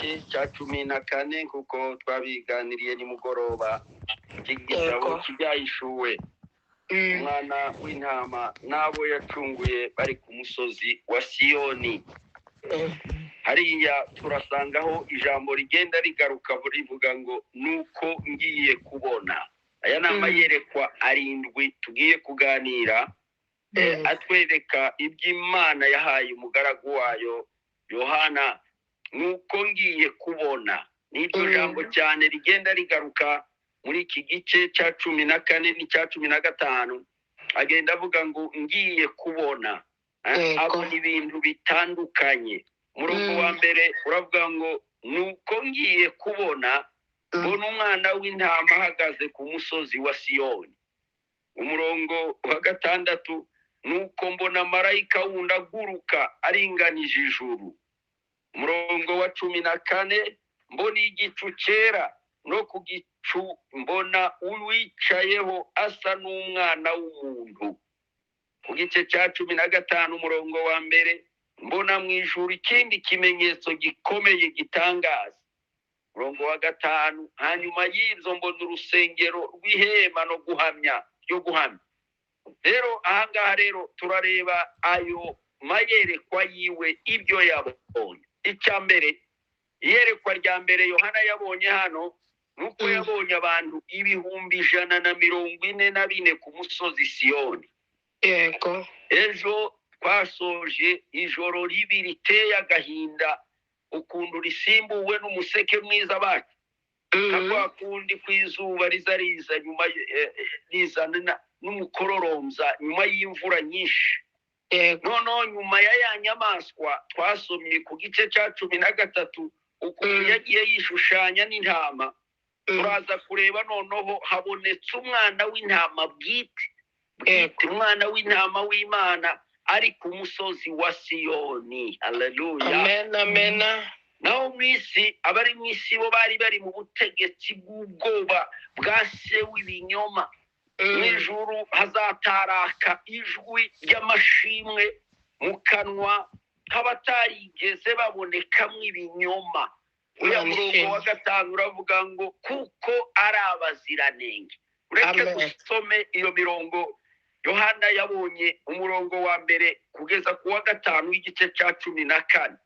Igice cya 14, kuko twabiganiriye nimugoroba, cy'igitabo cy'Ibyahishuwe. Umwana w'intama n'abo yacunguye bari ku musozi wa Siyoni. Hariya turasangaho ijambo rigenda rigaruka rivuga ngo: "Nuko ngiye kubona." Aya ni amayerekwa arindwi tugiye kuganira, atwereka iby'Imana yahaye umugaragu wayo Yohana. "Nuko ngiye kubona", n'iryo jambo cyane rigenda rigaruka muri iki gice cya 14 n'icya 15, agenda avuga ngo: "Ngiye kubona." Abona ibintu bitandukanye. Umurongo wa mbere uravuga ngo: "Nuko ngiye kubona, mbona umwana w'intama ahagaze ku musozi wa Siyoni." Umurongo wa gatandatu: "Nuko mbona marayika wundi aguruka aringanije ijuru." Umurongo wa 14: "Mbona igicu cyera, no ku gicu mbona uwicayeho asa n'umwana w'umuntu." Ku gice cya 15, umurongo wa mbere: "Mbona mu ijuru ikindi kimenyetso gikomeye gitangaza." Umurongo wa gatanu: "Hanyuma y'ibyo mbona urusengero rw'ihema no guhamya ryo guhamya." Rero ahangaha rero turareba ayo mayerekwa yiwe, ibyo yabonye. Icya mbere, iyerekwa rya mbere Yohana yabonye hano ni uko yabonye abantu 144,000 ku musozi Siyoni. Ejo twasoje ijoro ribi riteye agahinda, ukuntu risimbuwe n'umuseke mwiza bacu, nka kwa kundi kw'izuba riza riza nyuma rizana n'umukororombya nyuma y'imvura nyinshi. Noneho nyuma ya ya nyamaswa twasomye ku gice cya 13, ukuntu yagiye yishushanya n'intama, turaza kureba noneho habonetse umwana w'intama bwite bwite, umwana w'intama w'Imana ari ku musozi wa Siyoni. Haleluya! Amen, amen. Naho mu isi, abari mu isi bo bari bari mu butegetsi bw'ubwoba bwa se w'ibinyoma. Mu ijuru hazataraka ijwi ry'amashimwe mu kanwa k'abatarigeze babonekamo ibinyoma. Uriya Imana murongo ishimwe. wa gatanu uravuga ngo: "Kuko ari abaziranenge." Ureke Amen. dusome iyo mirongo Yohana yabonye, umurongo wa mbere kugeza ku wa gatanu w'igice cya 14.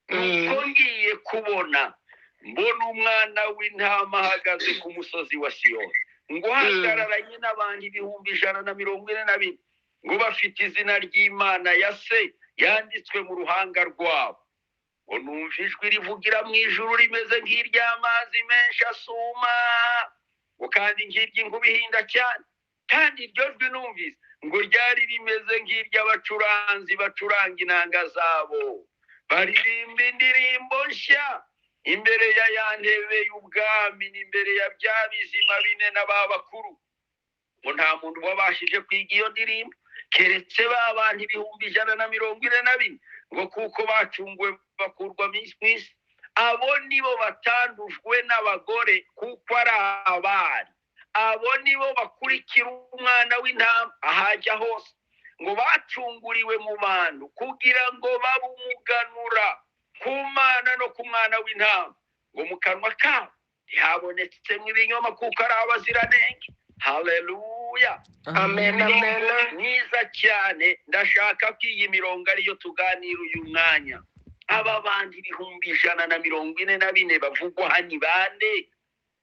"Nuko ngiye kubona, mbona umwana w'intama ahagaze ku musozi wa Siyoni, ngo uhagararanye n'abantu 144,000, ngo bafite izina ry'Imana ya se yanditswe mu ruhanga rwabo. Ngo numva ijwi rivugira mu ijuru rimeze nk'iry'amazi menshi asuma, ngo kandi nk'iry'inkuba ihinda cyane. Kandi iryo jwi numvise ngo ryari rimeze nk'iry'abacuranzi bacuranga inanga zabo, baririmba indirimbo nshya imbere ya ya ntebe y'ubwami n'imbere ya bya bizima bine n'aba bakuru. Ngo nta muntu wabashije kwiga iyo ndirimbo keretse ba bantu 144,000, ngo kuko bacunguwe bakurwa mu isi. Abo nibo batandujwe n'abagore, kuko ari abari. Abo nibo bakurikira umwana w'intama ahajya hose. Ngo bacunguriwe mu bantu kugira ngo babe umuganura ku Mana no ku mwana w'intama. Ngo mu kanwa kabo ntihabonetsemo ibinyoma, kuko ari abaziranenge." Haleluya! Amen, amen. Mwiza cyane. Ndashaka ko iyi mirongo ariyo tuganira uyu mwanya. Aba bandi 144,000 bavugwa hano ni bande?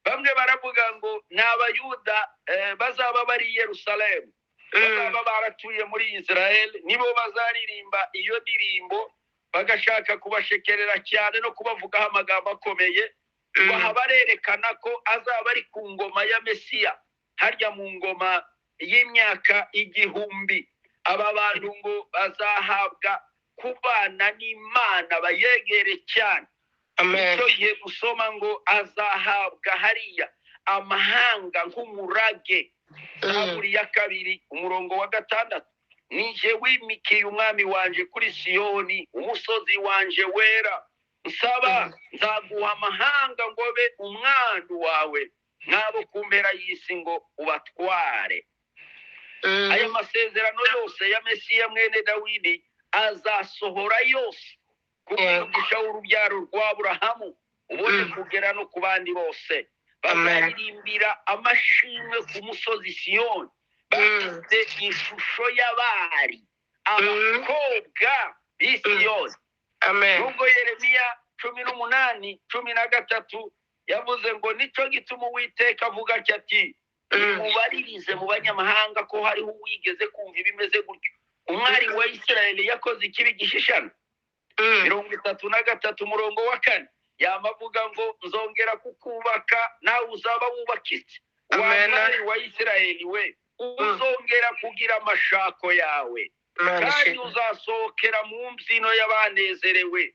Bamwe baravuga ngo ni Abayuda bazaba bari i Yerusalemu, bazaba baratuye muri Israel, nibo bazaririmba iyo ndirimbo, bagashaka kubashekerera cyane no kubavugaho amagambo akomeye. Baha barerekana ko azaba ari ku ngoma ya Mesiya, harya mu ngoma y'imyaka 1000. Aba bantu ngo bazahabwa kubana n'Imana, bayegere cyane. Amen. Icyo gihe gusoma ngo azahabwa hariya amahanga nk'umurage. Zaburi ya 2, umurongo wa 6: "Nije wimikiye umwami wanje kuri Siyoni, umusozi wanje wera. Nsaba, nzaguha amahanga ngo be umwandu wawe, n'abo ku mpera y'isi ngo ubatware." Aya masezerano yose ya Mesiya mwene Dawidi azasohora yose ku mugisha w'urubyaro rwa Aburahamu. Ubone kugera no ku bandi bose. Bazaririmbira amashimwe ku musozi Siyoni, bafite ishusho y'abari abakobwa b'i Siyoni. Nubwo Yeremiya 18:13 yavuze ngo nicyo gituma Uwiteka avuga ati mubaririze mu banyamahanga ko hariho uwigeze kumva ibimeze gutyo. Umwari wa Isirayeli yakoze ikibi gishishana. 33 umurongo wa 4 yamavuga ngo nzongera kukubaka nawe uzaba wubakitse. Wa mwari wa Isirayeli we, uzongera kugira amashako yawe, kandi uzasohokera mu mbyino y'abanezerewe.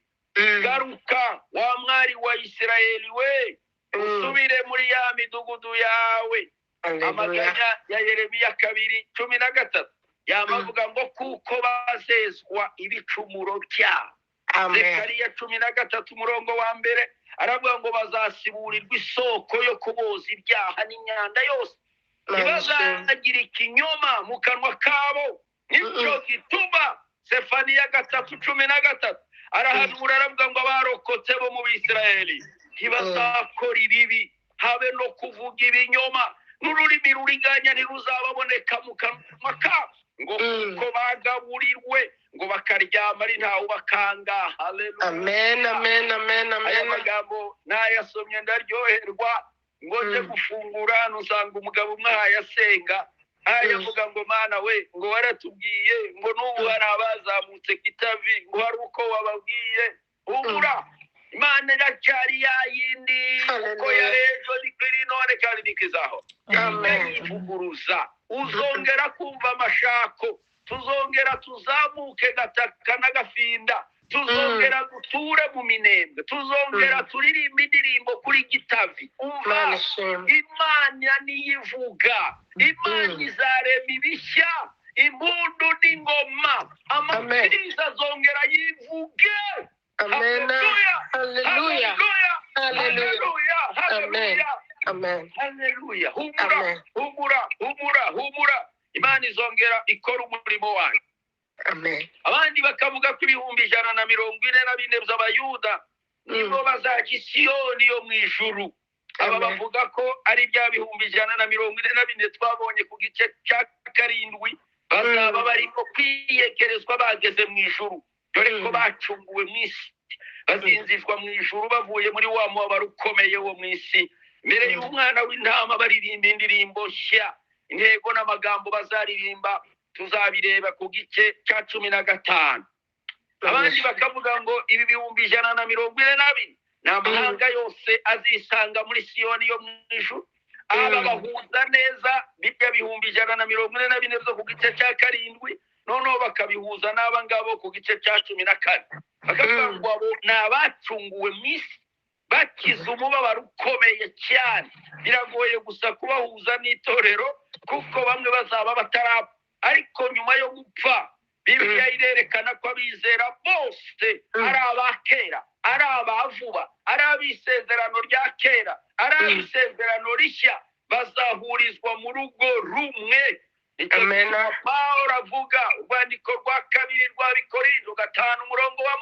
Garuka wa mwari wa Isirayeli we, usubire muri ya midugudu yawe. Amaganya ya Yeremiya 2:13 yamavuga ngo kuko bazezwa ibicumuro byabo. Zekariya 13 umurongo wa 1 aravuga ngo bazasiburirwa isoko yo kuboza ibyaha n'imyanda yose, ntibazagira ikinyoma mu kanwa kabo. Nicyo gituma Sefaniya 3:13 arahanura aravuga ngo abarokotse bo mu Bisirayeli ntibazakora ibibi, habe no kuvuga ibinyoma, n'ururimi ruriganya ntiruzababoneka mu kanwa kabo, ngo kuko bagaburirwe ngo bakaryama ari ntawe ubakanga. Haleluya, amen, amen, amen, amen. Aya magambo nayasomye ndaryoherwa. Ngo nje gufungura hano usanga umugabo umwe ahayasenga ayavuga ngo mana we, ngo waratubwiye ngo n'ubu hari abazamutse Kitavi, ngo hari uko wababwiye. Humura, Imana iracyari ya yindi, uko yari ejo niko iri none kandi niko izaho. Ivuguruza, uzongera kumva amashako, tuzongera tuzamuke Gataka n'Agafinda, tuzongera duture mu Minembwe, tuzongera turirimba indirimbo kuri Gitavi. Umva, Imana niyivuga, Imana izarema ibishya, impundu n'ingoma, amabwiriza azongera yivuge. Amen. Haleluya, haleluya, haleluya, amen, haleluya. Humura, humura, humura, humura. Imana izongera ikora umurimo wayo. Amen. Abandi bakavuga ko 144,000 by'Abayuda nibo bazajya i Siyoni yo mu ijuru. Aba bavuga ko ari bya 144,000 twabonye ku gice cya 7, bazaba barimo kwiyegerezwa bageze mu ijuru, dore ko bacunguwe mu isi, bazinzizwa mu ijuru bavuye muri wa mubabaro ukomeye wo mu isi. Mbere y'umwana w'intama baririmba indirimbo nshya. Intego n'amagambo bazaririmba tuzabireba ku gice cya 15. Abandi bakavuga ngo ibi 144,000 ni amahanga yose azisanga muri Siyoni yo mu ijuru. Aba bahuza neza bijya 144,000 byo ku gice cya 7, noneho bakabihuza n'aba ngabo ku gice cya 14. Bakavuga ngo abo ni abacunguwe mu isi, bakize umubabaro ukomeye cyane. Biragoye gusa kubahuza n'itorero kuko bamwe bazaba batarapfa, ariko nyuma yo gupfa Bibiliya irerekana ko abizera bose ari abakera, ari abavuba, ari ab'isezerano rya kera, ari ab'isezerano rishya, bazahurizwa mu rugo rumwe. Amen. Pawulo avuga urwandiko rwa 2 rw'Abikorinto 5 umurongo wa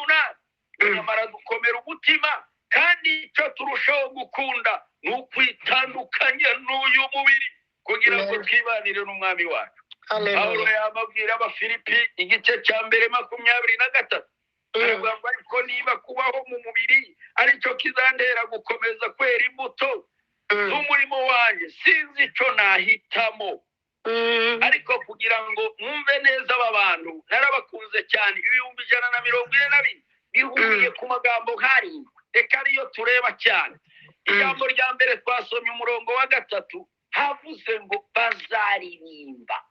8, nyamara dukomera umutima, kandi icyo turushaho gukunda ni ukwitandukanya n'uyu mubiri kugira ngo twibanire n'umwami wacu. Pawulo yababwira Abafilipi igice cya 1 23, aravuga ngo ariko niba kubaho mu mubiri aricyo kizantera gukomeza kwera imbuto z'umurimo wanjye, sinzi icyo nahitamo. Ariko kugira ngo mwumve neza aba bantu narabakunze cyane, 144,000 bihuriye ku magambo nk'arindwi. Reka ariyo tureba cyane. Ijambo rya mbere twasomye umurongo wa 3, havuze ngo bazaririmba.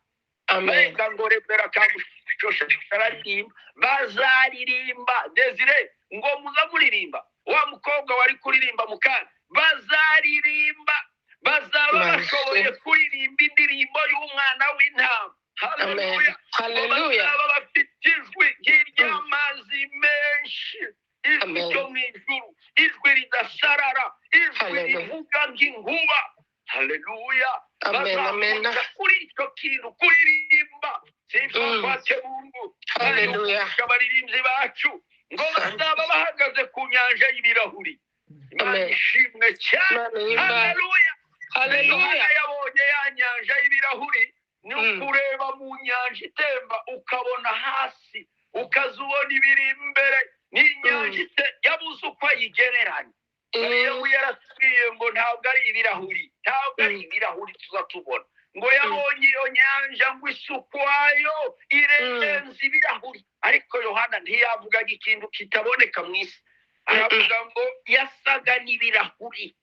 Amen. Ngo rebera kamushosha araririmba, bazaririmba. Desire ngo muza muririmba, wa mukobwa wari kuririmba mukanya, bazaririmba, bazaba bashoboye kuririmba indirimbo y'umwana w'intama. Haleluya, haleluya. Bazaba bafite ijwi nk'iry'amazi menshi, ijwi ryo mu ijuru, ijwi ridasarara, ijwi rivuga nk'inkuba. Haleluya. Amen, amen. Bazamuka kuri icyo kintu kuririmba. Sifa kwake Mungu. Haleluya. Abaririmbyi bacu ngo bazaba bahagaze ku nyanja y'ibirahuri. Imana Amen. ishimwe cyane. Imana ihimbaze. Haleluya. Haleluya. Yohana yabonye ya nyanja y'ibirahuri, ni ukureba mu nyanja itemba ukabona hasi, ukaza ubona ibiri imbere. Ni inyanja yabuze uko ayigereranya. Mariyamu yaratubwiye ngo ntabwo ari ibirahuri, ntabwo ari ibirahuri tuza tubona. Ngo yabonye iyo nyanja ngo isuku wayo irenze ibirahuri. Ariko Yohana ntiyavugaga ikintu kitaboneka mu isi, aravuga ngo yasaga n'ibirahuri.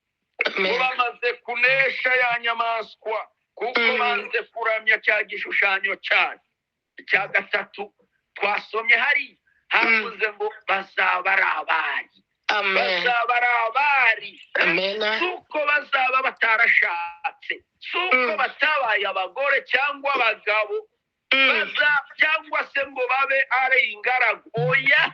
Ngo Amen. bamaze kunesha ya nyamaswa, kuko banze kuramya cya gishushanyo cyayo. Icya gatatu twasomye hari havuze ngo bazaba ari abari. Amen. Bazaba ari abari. Amen. Si uko bazaba batarashatse, si uko batabaye abagore cyangwa abagabo, baza cyangwa se ngo babe ari ingaragu, oya,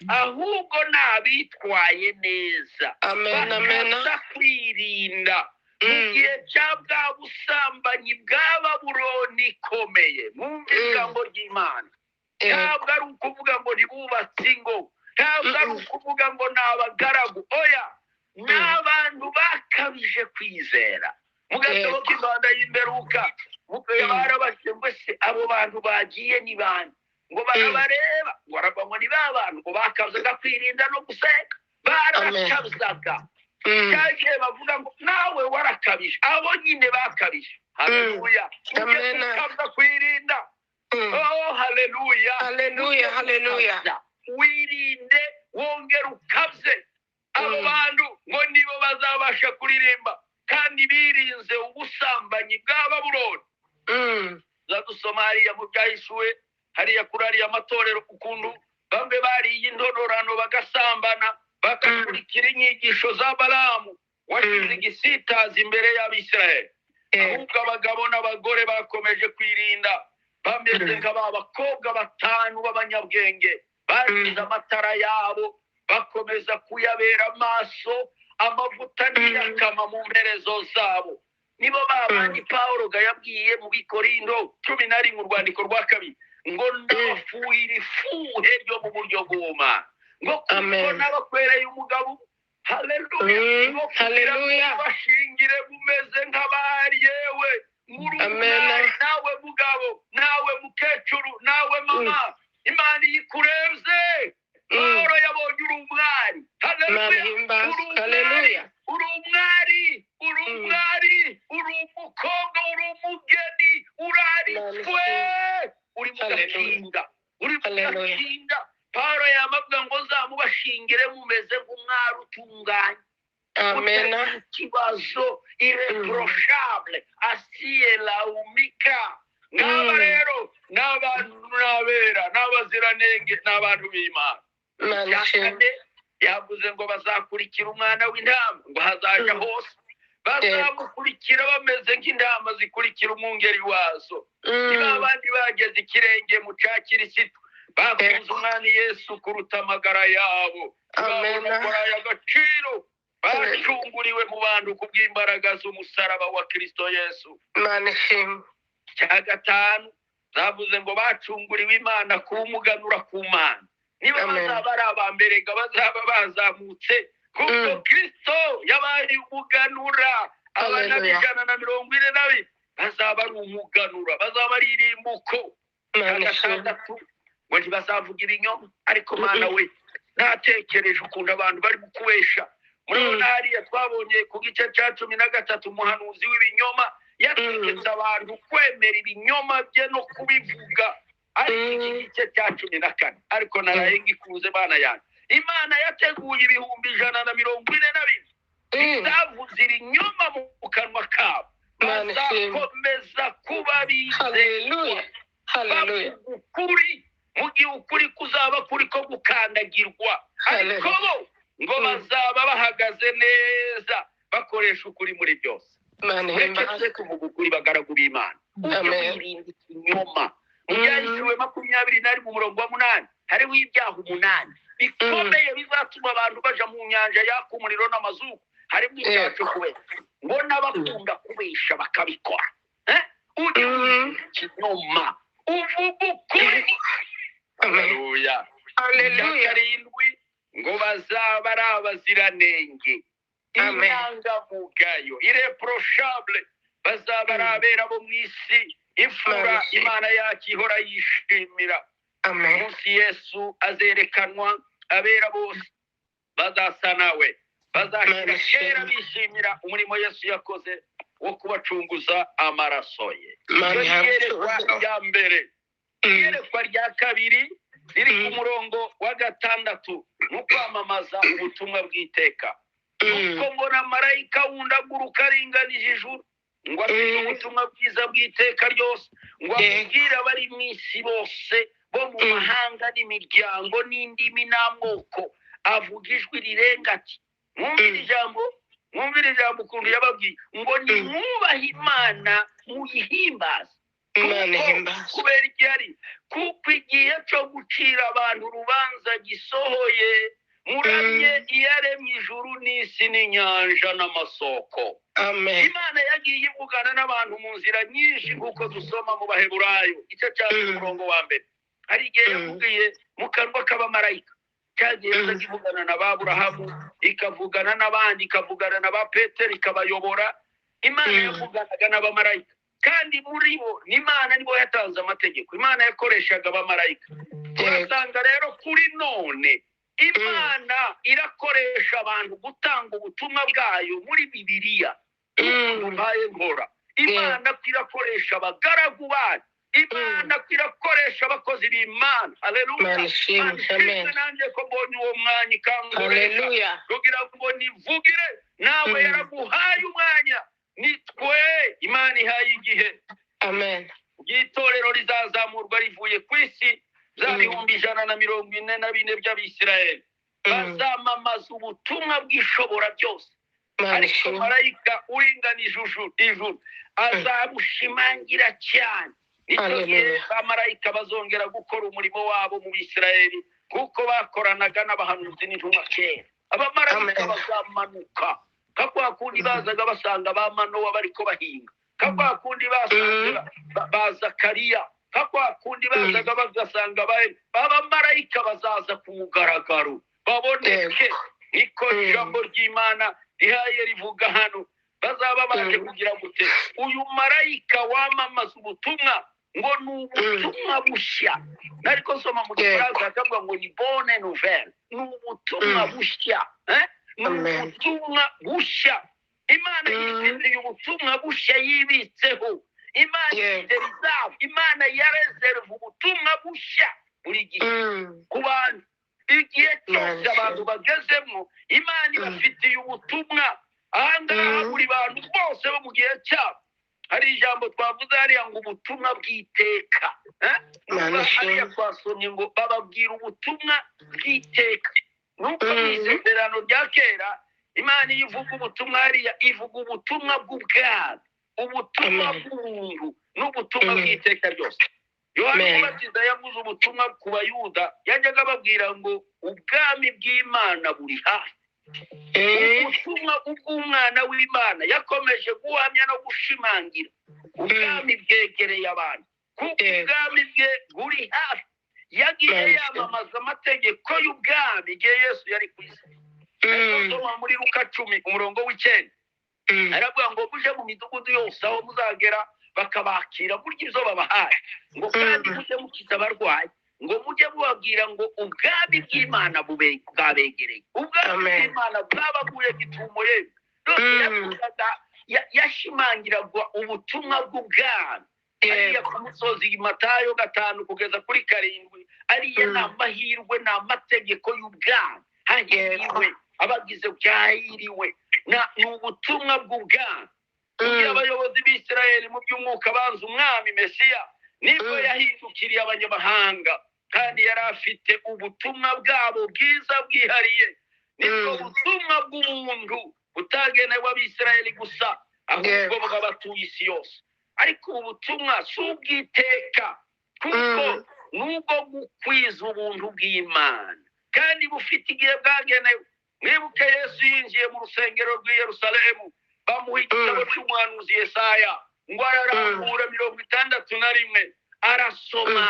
ahubwo ni abitwaye neza, Amen. Amen. bakaza kwirinda mu gihe cya bwa busambanyi bwa Babuloni ikomeye. Mwumve ijambo ry'Imana. Ntabwo ari ukuvuga ngo ntibubatse ingo, ntabwo ari ukuvuga ngo ni abagaragu, oya, ni abantu bakabije kwizera. Mu gatabo k'imbanda y'imperuka barabajije ngo ese abo bantu bagiye ni bande? Ngo barabareba, ngo baravuga ngo ni ba bantu ngo bakazaga kwirinda no gusenga, barakabyaga. Cyagihe bavuga ngo nawe warakabije, abo nyine bakabije. Haleluya. Ujye Amen. gukabya kwirinda. Oh, haleluya. Haleluya. Haleluya. Gukabya, wirinde, wongere ukabye. Abo bantu ngo nibo bazabasha kuririmba kandi birinze ubusambanyi bwa Babuloni. Zadusoma hariya mu byahishuwe, hariya kuri ariya matorero, ukuntu bamwe bariye indororano bagasambana, bagakurikira inyigisho za Balamu washyize igisitaza imbere y'Abisirayeli. Ahubwo abagabo n'abagore bakomeje kwirinda, bameze nka ba bakobwa batanu b'abanyabwenge basize amatara yabo, bakomeza kuyabera amaso, amavuta ntiyakama mu mperezo zabo. Nibo ba bandi Pawulo ga yabwiye mu Bikorindo 11, urwandiko rwa kabiri, ngo ndabafuhira ifuhe ryo mu buryo bw'Ubumana, ngo kuko Amen. nabakwereye umugabo. Haleluya. Ngo kugira ngo Haleluya. bashingire mumeze nk'abari, yewe muri Amen. umwari, nawe mugabo, nawe mukecuru, nawe mama, Imana iyikurebye. Pawulo yabonye uri umwari. Imana Haleluya. ihimbaze. Uri umwari, Haleluya. uri umwari, uri umwari, uri umukobwa, uri umugeni, uraritswe, uri mu Haleluya. gakinga, uri mu Haleluya. gakinga. Pawulo yamavuga ngo nzamubashingire mumeze nk'umwari utunganye, Amen. utagira ikibazo, irreprochable, asiye laumika. Ngaba rero ni abantu n'abera, n'abaziranenge, ni abantu b'Imana. Imana Icya ishimwe. kane yavuze ngo bazakurikira umwana w'intama ngo hazaja hose, bazamukurikira bameze nk'intama zikurikira umwungeri wazo. Niba abandi bageze ikirenge mu cya Kirisitu, bakunze Umwami Yesu kuruta amagara yabo, Amen. babona ko ari agaciro, bacunguriwe mu bantu kubw'imbaraga z'umusaraba wa Kristo Yesu. Imana ishimwe. Icya gatanu zavuze ngo bacunguriwe Imana kuba umuganura ku Mana. Niba Amen. bazaba ari aba mbere ga bazaba bazamutse, kuko Kristo yabaye umuganura. Abana Haleluya. 142 bazaba ari umuganura, bazaba ari irimbuko. Imana Icya ishimwe. gatandatu ngo ntibazavuga ibinyoma. Ariko Mana we, natekereje ukuntu abantu bari gukubesha. Murabona hariya twabonye ku gice cya 13, umuhanuzi w'ibinyoma yategetse abantu kwemera ibinyoma bye no kubivuga. Ariko iki gice cya 14, ariko naraye ngikunze, bana yanjye, Imana yateguye 144,000 bitavuze ibinyoma mu kanwa kabo, Imana ishimwe. bazakomeza kuba bizerwa, Haleluya. Haleluya. bavuga ukuri mu gihe ukuri kuzaba kuri ko gukandagirwa, ariko Haleluya. bo ngo bazaba bahagaze neza, bakoresha ukuri muri byose. Imana Mureke ihimbaze. twe kuvuga ukuri, bagaragu b'Imana. Ujye Amen. wirinda ikinyoma. Mu Byahishuwe 21 umurongo wa 8, hariho ibyaha 8 bikomeye bizatuma abantu baja mu nyanja yaka umuriro n'amazuku. Harimo icyaha cyo kubesha, ngo n'abakunda kubesha bakabikora. Ujye wirinda ikinyoma, uvuga ukuri. Amen. Haleluya. Haleluya. Icya karindwi ngo bazaba ari abaziranenge. Inyangamugayo, irréprochable, bazaba ari abera bo mu isi, imfura Imana yacu ihora yishimira. Umunsi Yesu azerekanwa, abera bose bazasa nawe, bazashyira kera bishimira umurimo Yesu yakoze wo kubacunguza amaraso ye. Iryo iyerekwa rya mbere. Iyerekwa rya kabiri riri ku murongo wa 6, ni ukwamamaza ubutumwa bw'iteka. Nuko mbona marayika wundi aguruka aringanije ijuru, ngo afite ubutumwa bwiza bw'iteka ryose, ngo abubwire abari mu isi bose bo mu mahanga n'imiryango n'indimi n'amoko, avuga ijwi rirenga ati: "Mwumvire ijambo, mwumvire ijambo ukuntu yababwiye ngo nimwubahe Imana, muyihimbaze." Kubera iki? Kuko igihe cyo gucira abantu urubanza gisohoye. Muramye iyaremye ijuru n'isi n'inyanja n'amasoko. Imana yagiye ivugana n'abantu mu nzira nyinshi, nk'uko dusoma mu Baheburayo igice cya umurongo wa 1. Hari igihe yavugiye mu kanwa k'abamarayika, cyagiye yazaga ivugana na ba Aburahamu, ikavugana n'abandi, ikavugana na ba Petero, ikabayobora. Imana yavuganaga n'abamarayika, kandi muri bo n'Imana nibo yatanze amategeko. Imana yakoreshaga abamarayika. Turasanga rero kuri none Imana irakoresha abantu gutanga ubutumwa bwayo muri Bibiliya. Mbaye nkora, Imana irakoresha abagaragu bayo, Imana irakoresha abakozi b'Imana. Haleluya! Nanjye ko mbonye uwo mwanya ikankoresha kugira ngo nivugire nawe, yaraguhaye umwanya. Nitwe Imana ihaye igihe. Itorero rizazamurwa rivuye ku isi, bya 144,000 by'Abisirayeli bazamamaza ubutumwa bw'Ishobora byose. Ariko marayika uringanije ijuru azabushimangira cyane. Nicyo gihe bamarayika bazongera gukora umurimo wabo mu Bisirayeli, kuko bakoranaga n'abahanuzi n'intumwa kera. Abamarayika bazamanuka nka kwa kundi bazaga basanga ba Manowa bariko bahinga, nka kwa kundi basanze ba Zakariya, nka kwa kundi bazaga bagasanga abamarayika bazaza ku mugaragaro baboneke. Niko ijambo ry'Imana rihaye rivuga hano. Bazaba baje kugira gute? Uyu marayika wamamaza ubutumwa ngo ni ubutumwa bushya. Ariko nsoma mu Gifaransa bakavuga ngo ni bonne nouvelle, ni ubutumwa bushya, ni ubutumwa bushya. Imana yifitiye ubutumwa bushya yibitseho. Imana ifite reserve, Imana yareserve ubutumwa bushya buri gihe ku bantu. Igihe cyose abantu bagezemo, Imana ibafitiye ubutumwa. Ahangaha buri bantu bose bo mu gihe cyabo, hari ijambo twavuze hariya ngo ubutumwa bw'iteka. Hariya twasomye ngo bababwira ubutumwa bw'iteka. Nuko mu Isezerano rya Kera, Imana iyo ivuga ubutumwa hariya, ivuga ubutumwa bw'ubwami, ubutumwa bw'ubuntu n'ubutumwa bw'iteka ryose. Yohana Umubatiza yavuze ubutumwa ku Bayuda, yajyaga ababwira ngo ubwami bw'Imana buri hafi. Ubutumwa bw'umwana w'Imana yakomeje guhamya no gushimangira ubwami bwegereye abantu, kuko ubwami bwe buri hafi. Yagiye yamamaza amategeko y'ubwami igihe Yesu yari ku isi. Muri Luka 10 umurongo wa 9 aravuga ngo muje mu midugudu yose, aho muzagera bakabakira, burya ibyo babahaye, ngo kandi mujye mukiza abarwayi, ngo mujye mubabwira ngo ubwami bw'Imana bwabegereye, ubwami bw'Imana bwabaguye gitumo. Yewe, yashimangiraga ubutumwa bw'ubwami ariya ku musozi, Matayo 5 kugeza kuri 7. Ariya ni amahirwe, ni amategeko y'ubwami. Hahiriwe abagize, byahiriwe, ni ubutumwa bw'ubwami. Kugira abayobozi b'Isirayeli mu by'umwuka banze umwami Mesiya, nibwo yahindukiriye abanyamahanga, kandi yari afite ubutumwa bwabo bwiza bwihariye. Nibwo butumwa bw'ubuntu butagenewe Abisirayeli gusa, ahubwo bw'abatuye isi yose. Ariko ubu butumwa si ubw'iteka, kuko nubwo gukwiza ubuntu bw'Imana, kandi bufite igihe bwagenewe. Mwibuke Yesu yinjiye mu rusengero rw'i Yerusalemu, bamuha igitabo cy'umuhanuzi Yesaya, ngo ararambura 61 arasoma,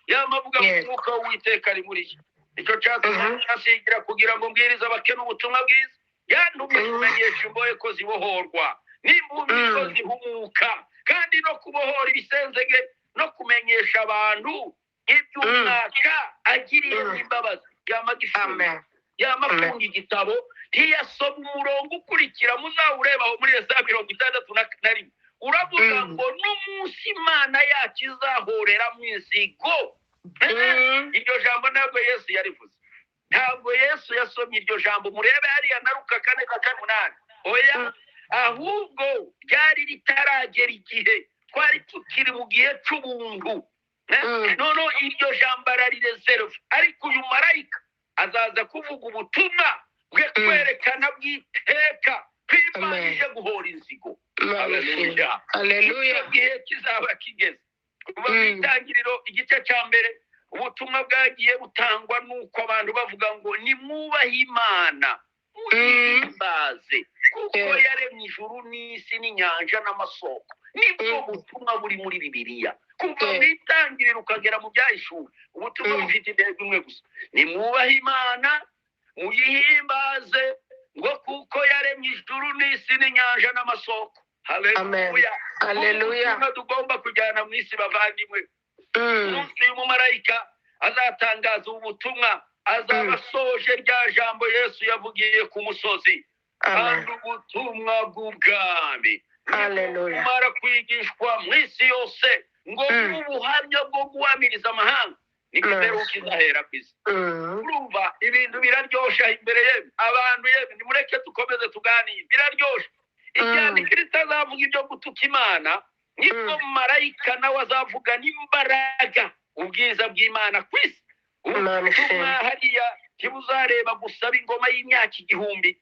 yamavuga ngo umwuka w'Uwiteka ari muri ye, icyo cyatumye asigira kugira ngo mbwirize abakene ubutumwa bwiza. Yantumye kumenyesha imbohe ko zibohorwa, n'impumyi ko zihumuka, kandi no kubohora ibisenzege, no kumenyesha abantu iby'umwaka agiriye imbabazi. Yamagifunga, yamafunga igitabo, ntiyasoma umurongo ukurikira. Muzawureba aho muri Yesaya 61, uravuga ngo n'umunsi Imana yacu izahorera mu inzigo. Iryo jambo ntabwo Yesu yarivuze, ntabwo Yesu yasomye iryo jambo. Murebe hariya na Luka 4:8. Oya, ahubwo ryari ritaragera igihe, twari tukiri mu gihe c'ubuntu. Noneho iryo jambo ararireserve, ariko uyu marayika azaza kuvuga ubutumwa bwe, kwerekana bw'iteka ko Imana ije guhora inzigo. Haleluya. Haleluya. Icyo gihe kizaba kigeze. Kuva mu Itangiriro igice cya mbere, ubutumwa bwagiye butangwa n'uko abantu bavuga ngo nimwubahe Imana, muyihimbaze, kuko yaremye ijuru n'isi n'inyanja n'amasoko. Nibwo butumwa buri muri Bibiliya kuva mu Itangiriro ukagera mu Byahishuwe. Ubutumwa bufite intego imwe gusa: nimwubahe Imana, muyihimbaze, ngo kuko yaremye ijuru n'isi n'inyanja n'amasoko. Haleluya. Haleluya. Ubutumwa tugomba kujyana mu isi, bavandimwe. Umunsi y'umumarayika azatangaza ubu butumwa, azaba asoje rya jambo Yesu yavugiye ku musozi. Kandi ubutumwa bw'ubwami Haleluya. bumara kwigishwa mu isi yose, ngo ubuhamya bwo guhamiriza amahanga, niko imperuka izahera ku isi. Urumva ibintu biraryosha imbere yemwe, abantu yemwe, nimureke dukomeze tuganire, biraryoshe. Igihe Kristo azavuga ibyo gutuka Imana, nibwo marayika nawe azavuga n'imbaraga ubwiza bw'Imana ku isi. Imana Ubutumwa ishimwe. hariya ntibuzareba gusaba ingoma y'imyaka 1000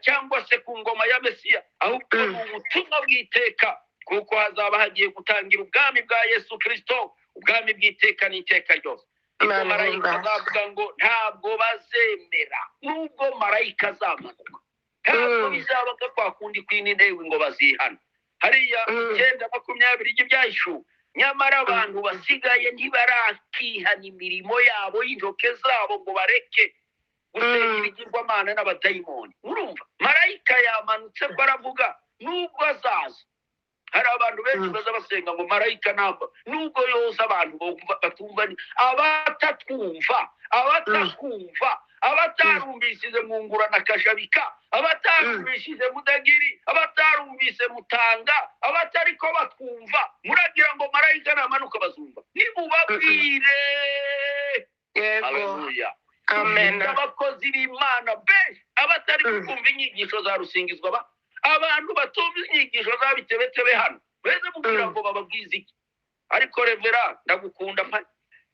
cyangwa se ku ngoma ya Mesiya, ahubwo ni ubutumwa bw'iteka, kuko hazaba hagiye gutangira ubwami bwa Yesu Kristo, ubwami bw'iteka n'iteka ryose. Nibwo Imana marayika ihimbaze. azavuga ngo ntabwo bazemera, nubwo marayika azamanuka, ntabwo bizaba nka kwa kundi kw'Ininewi ngo bazihana. Hariya 9:20 ry'Ibyahishuwe: nyamara abantu basigaye ntibarakihana imirimo yabo y'intoke zabo, ngo bareke gusenga ibigirwamana n'abadayimoni. Urumva marayika yamanutse ko aravuga, nubwo azaza, hari abantu benshi baza basenga ngo marayika ntabwo, nubwo yoza abantu batumva, abatatwumva, abatakumva, abatarumvishije Mwungurana Kajabika, abatarumvishije Mudagiri, abatarumvise Mutanga, abatariko batwumva, muragira ngo marayika namanuka bazumva? Nimubabwire. Yego. Haleluya. Amen. Abakozi b'Imana benshi abatari kumva inyigisho za Rusingizwa, ba abantu batumva inyigisho za Bitebetebe hano beze mubwira ngo bababwize iki? Ariko revera, ndagukunda mpa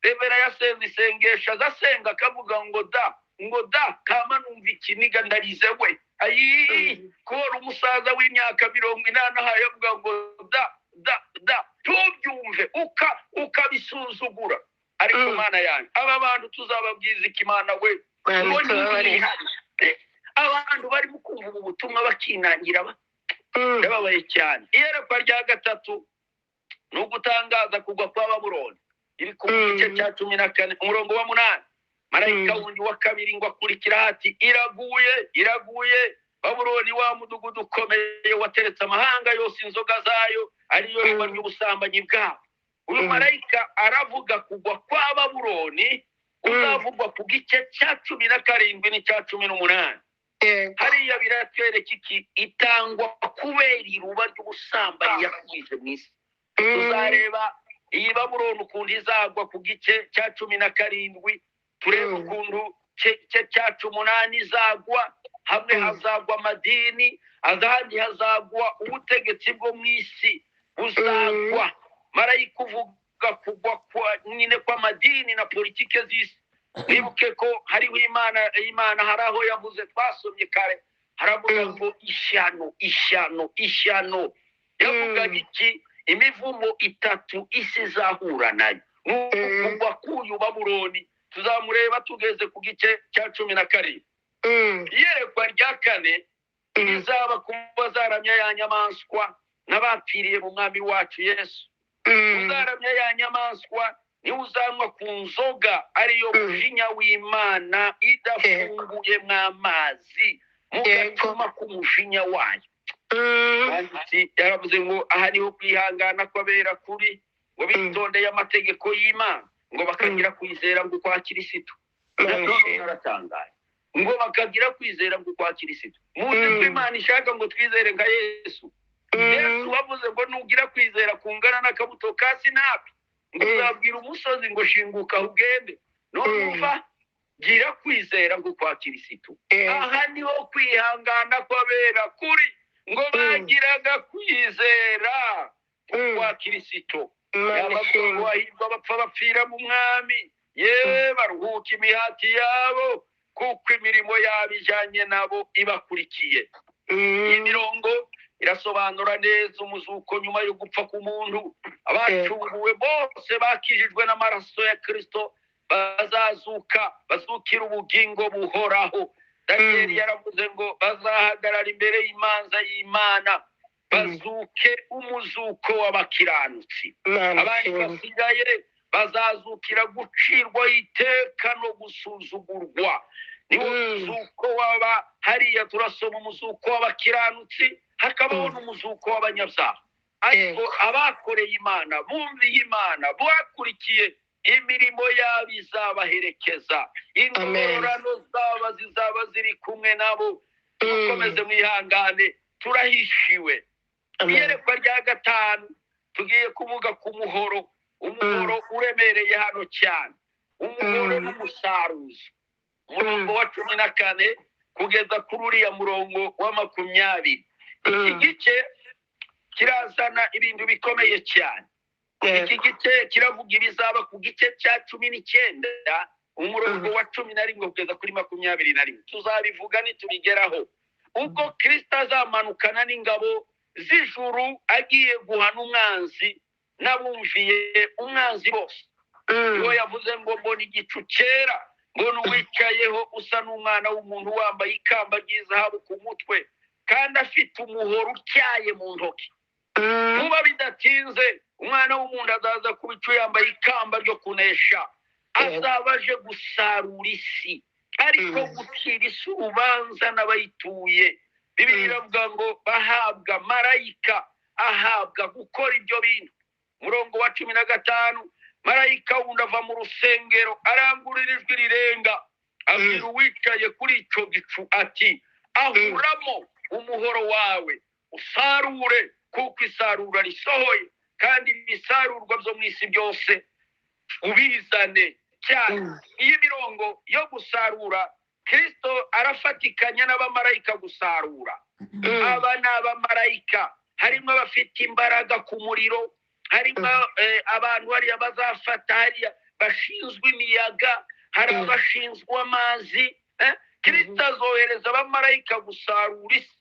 revera, yasenze isengesho, azasenga akavuga ngo da, ngo da, kama numva ikiniga, ndarize we, ayi, kubona umusaza w'imyaka 80 ahaye avuga ngo da da da, tubyumve ukabisuzugura. Ariko Mana yanjye, aba bantu tuzababwiza iki, Mana we? Mana Ngo tubabarire. ntibihane. Abantu barimo kumva ubu butumwa bakinangira ndababaye cyane. Iyerekwa rya gatatu ni ugutangaza kugwa kwa Babuloni. Iri ku gice cya 14, umurongo wa 8. Marayika wundi wa kabiri ngo akurikira ati: "Iraguye, iraguye Babuloni, wa mudugudu ukomeye wateretse amahanga yose inzoga zayo, ariyo riba ry'ubusambanyi bwabo." Uyu marayika aravuga kugwa kwa Babuloni uzavugwa ku gice cya 17 n'icya 18. Hariya biratwereka iki? Itangwa kubera iruba ry'ubusambanyi yakwije mu isi. Tuzareba iyi Babuloni ukuntu izagwa ku gice cya 17, turebe ukuntu gice cya 18 izagwa. Hamwe hazagwa amadini, ahandi hazagwa ubutegetsi bwo mu isi buzagwa. Marayika uvuga kugwa kwa nyine kw'amadini na politike z'isi. Wibuke ko hariho Imana, hari aho yavuze, twasomye kare, haravuga ngo ishyano, ishyano, ishyano. Yavugaga iki? Imivumo itatu isi izahura nayo ni ukugwa k'uyu Babuloni. Tuzamureba tugeze ku gice cya 17. Iyerekwa rya kane rizaba ku bazaramya ya nyamaswa n'abapfiriye mu Mwami wacu Yesu. Uzaramya ya nyamaswa niwe uzanywa ku nzoga ariyo mujinya w'Imana idafunguye mw'amazi. Mu gacuma k'umujinya wayo. Yaravuze ngo aha niho kwihangana kw'abera kuri, ngo bitondeye amategeko y'Imana, ngo bakagira kwizera ngo kwa Kirisitu. Naratangaye ngo bakagira kwizera ngo kwa Kirisitu. Muzi ko Imana ishaka ngo twizere nka Yesu. Yesu wavuze ngo nugira kwizera kungana n'akabuto ka sinapi, ngo uzabwira umusozi ngo shinguka ugende. None uva gira kwizera ngo kwa Kirisitu. Aha niho kwihangana kw'abera kuri, ngo bagiraga kwizera kwa Kirisitu. Abahirwa bapfa bapfira mu Mwami, ye baruhuka imihati yabo, kuko imirimo yabo ijyanye nabo ibakurikiye. Iyi mirongo irasobanura neza umuzuko nyuma yo gupfa k'umuntu. Abacunguwe bose bakijijwe n'amaraso ya Kristo bazazuka, bazukira ubugingo buhoraho. Danieli yaravuze ngo bazahagarara imbere y'imanza y'Imana, bazuke umuzuko w'abakiranutsi. Abandi basigaye bazazukira gucirwa iteka no gusuzugurwa. Niwo muzuko waba hariya turasoma umuzuko w'abakiranutsi, hakabaho n'umuzuko w'abanyabyaha. Ariko abakoreye Imana, bumviye Imana, bakurikiye imirimo yabo izabaherekeza, ingororano zaba zizaba ziri kumwe nabo. Dukomeze mwihangane, turahishiwe. Iyerekwa rya gatanu tugiye kuvuga ku muhoro. Umuhoro uremereye hano cyane, umuhoro n'umusaruzi. Umurongo wa 14 kugeza kuri uriya murongo wa 20. Iki gice kirazana ibintu bikomeye cyane. Iki gice kiravuga ibizaba ku gice cya 19, umurongo wa 11 kugeza kuri 21. Tuzabivuga nitubigeraho. Ubwo Kristo azamanukana n'ingabo z'ijuru agiye guhana umwanzi n'abumviye umwanzi bose. Niho yavuze ngo mbona igicu cyera, ngo n'uwicayeho usa n'umwana w'umuntu wambaye ikamba ry'izahabu ku mutwe, kandi afite umuhoro utyaye mu ntoki. Vuba bidatinze umwana w'umuntu azaza ku bicu yambaye ikamba ryo kunesha, azaba aje gusarura isi, ariko gucira isi urubanza n'abayituye. Bibiliya iravuga ngo bahabwa marayika ahabwa gukora ibyo bintu. Murongo wa 15, marayika wundi ava mu rusengero arangurura ijwi rirenga, abwira uwicaye kuri icyo gicu ati ahuramo umuhoro wawe usarure, kuko isarura risohoye, kandi ibisarurwa byo mu isi byose ubizane cyane. Iyi mirongo yo gusarura, Kristo arafatikanya n'abamarayika gusarura. Aba ni abamarayika, harimo abafite imbaraga ku muriro, harimo abantu hariya bazafata hariya bashinzwe imiyaga, hari abashinzwe amazi. Kristo azohereza abamarayika gusarura isi,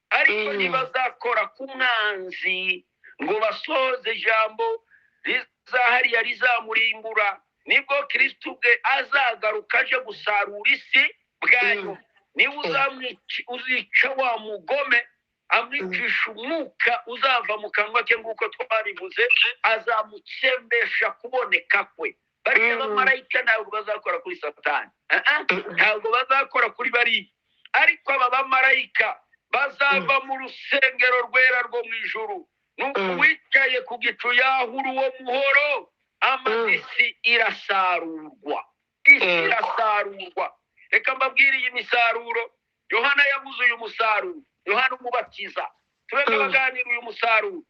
ariko ntibazakora ku mwanzi ngo basohoze ijambo rizahariya rizamurimbura. Nibwo Kristo ubwe azagaruka aje gusarura isi bwa nyuma. Niba uzica wa mugome, amwicisha umwuka uzava mu kanwa ke, nk'uko twabivuze, azamutsembesha kuboneka kwe. Bariya bamarayika ntabwo bazakora kuri Satani, ntabwo bazakora kuri bariya, ariko aba bamarayika bazava mu rusengero rwera rwo mu ijuru. Nuko uwicaye ku gicu yahura uwo muhoro, isi irasarurwa, isi irasarurwa. Reka mbabwire iyi misaruro. Yohana yavuze uyu musaruro, Yohana umubatiza. Tube baganira uyu musaruro.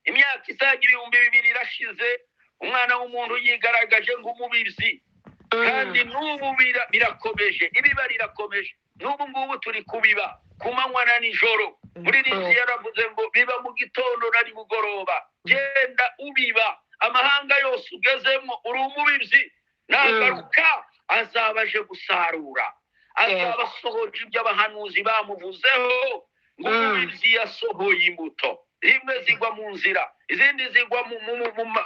Imyaka isaga 2000 irashize, umwana w'umuntu yigaragaje nk'umubizi, kandi n'ubu birakomeje, ibiba rirakomeje. N'ubu ngubu turi kubiba ku manywa na nijoro. Muri rinzi yaravuze ngo biba mu gitondo na nimugoroba, genda ubiba amahanga yose ugezemo, uri umubibyi. Nagaruka azaba aje gusarura, azaba asohoje ibyo abahanuzi bamuvuzeho, ngo umubibyi yasohoye imbuto. Zimwe zigwa mu nzira, izindi zigwa